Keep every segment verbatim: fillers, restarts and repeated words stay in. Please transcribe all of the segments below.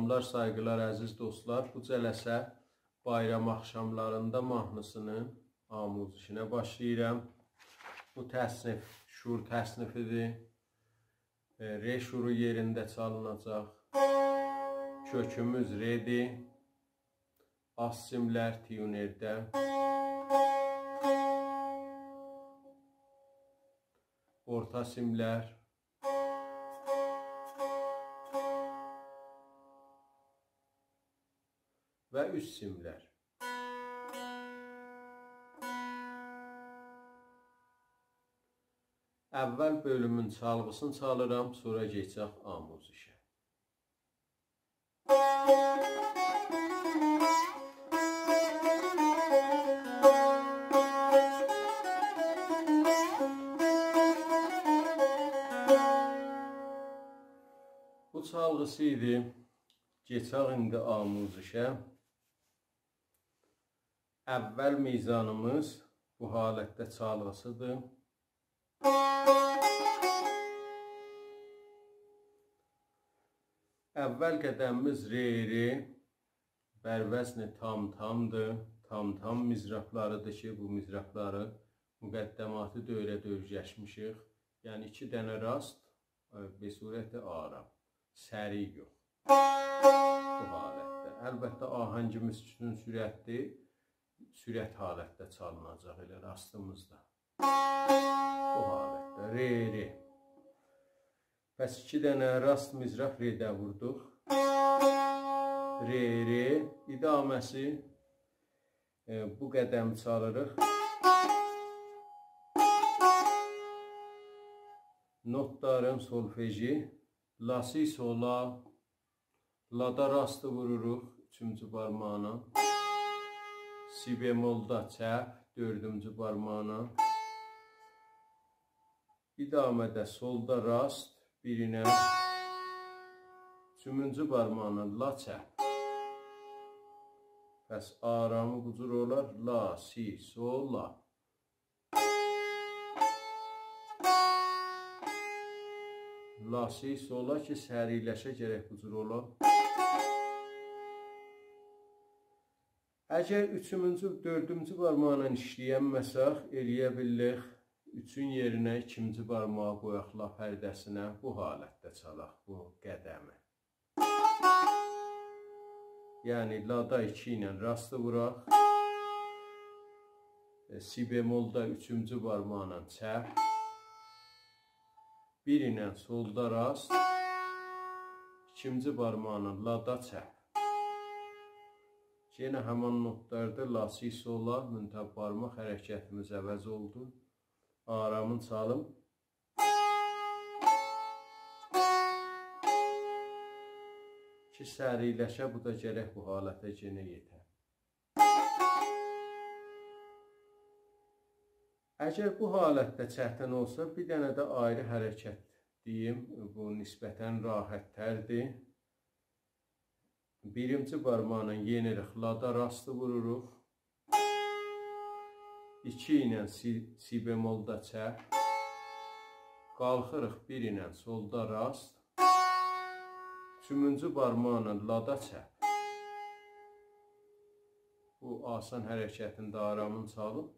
سلاملار، سایغیلار، عزیز دوستلار. بو جلسه بایرام آخشاملاریندا ماهنی‌سینین آموزشینه باشلاییرام. بو تصنیف شور تصنیفی‌دیر. ائ، ر شورو یئرینده چالیناجاق. کؤکوموز رئدیر. آلت سیملر تیونرده. اورتا سیملر. و اوست سیملر. اول بؤلومون چالغی‌سینی چالیرام، سونرا کئچک آموزشه. بو چالغی‌سی ایدی. کئچک ایندی آموزشه. اول میزانیمیز بو حالتده چالغی‌سی‌دیر. اول قدمیمیز ر، ر، بر وزن تام تام‌دیر. تام تام مضرابلاری‌دیر کی، بو مضرابلاری مقدماتی دوره‌ده اؤیرشمیشیک. یعنی ایکی دنه راست، ائ، به صورت آرام، سریع یوخ. بو حالتده. البته، آهنگیمیز اوچون سرعت‌دیر. سرعت حالتده چالیناجاق ائله راستیمیزدا. بو حالتده. ر، ر. پس ایکی دنه راست مضراب رده ووردوق. ر، ر. ادامه‌سی، ائ، بو قدم چالیریق. نوتلارین سولفژی. لا، سی، سول، لا. لادا راستی ووروروق اوچونجو بارماغینان. سی بمولدا چپ، دؤردونجو بارماغینان. ادامه‌ده سولدا راست، بیرینن اوچونجو بارماغینان لا چپ. پس آرامی بو جور اولار: لا، سی، سول، لا. لا، سی، سول، لا کی، سریعلشه گرک بو جور اولا. اگر اوچونجو، دؤردونجو بارماقلا ایشله‌ینمه‌سک، ائلیه بیلریک اوچون یئرینه ایکینجی بارماغی قویاق لا پرده‌سینه، بو حالتده چالاق بو قدمی. یعنی لادا ایکی ایله راستی ووراق. ائ، سی بمولدا اوچونجو بارماقلا چپ. بیر ایله سولدا راست. ایکینجی بارماقلا لادا چپ. یئنه همان نوتلاردیر. لا، سی، سول، لا، منتها بارماق حرکتیمیز عوض اولدو. آرامین چالیم. کی سریعلشه، بو دا گرک بو حالته یئنه یئته. اگر بو حالتده چتین اولسا، بیر دنه ده آیری حرکت دئییم، بو نسبتاً راحت‌تردیر. بیرینجی بارماقلا یئنیریک، لادا راستی ووروروق. ایکی ایله سی، سی بمولدا چپ. قالخیریق بیر ایله سولدا راست. اوچونجو بارماقلا لادا چپ. بو آسان حرکتین ده آرامین چالیم.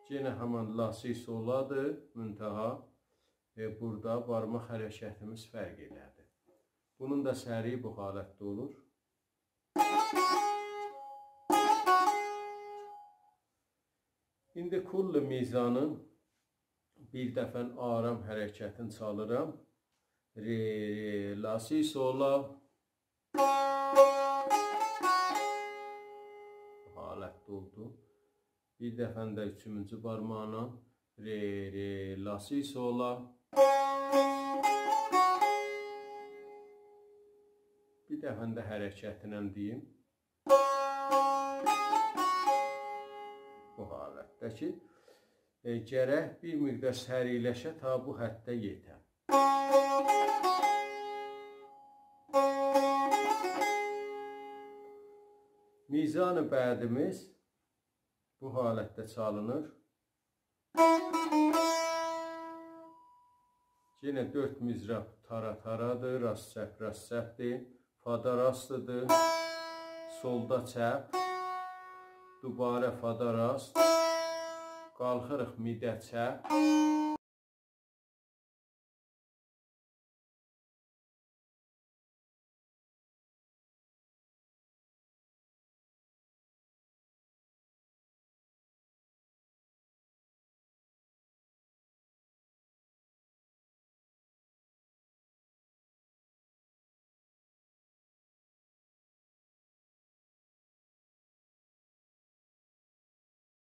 یئنه همان لا، سی، سول، لادیر، منتها، ائ، بورادا بارماق حرکتیمیز فرق ائله‌دی. بونون دا سریعی بو حالتده اولور. ایندی کل میزانین بیر دفعه آرام حرکتینی چالیرام. ر، ر، لا، سی، سول، لا. حالتده اولدو. بیر دفعه ده اوچونجو بارماقلا. ر، ر، لا، سی، سول، لا. بیر دفعه ده حرکتینن دئییم. بو حالتده کی، ائ، گرک بیر مقدار سریعلشه تا بو حده یئته. میزان بعدیمیز بو حالتده چالینیر. یئنه دؤرد مضراب تارا تارادیر، راست چپ، راست چپدیر. فادا راستدیر. سولدا چپ. دوباره فادا راست. قالخیریق می‌ده چپ.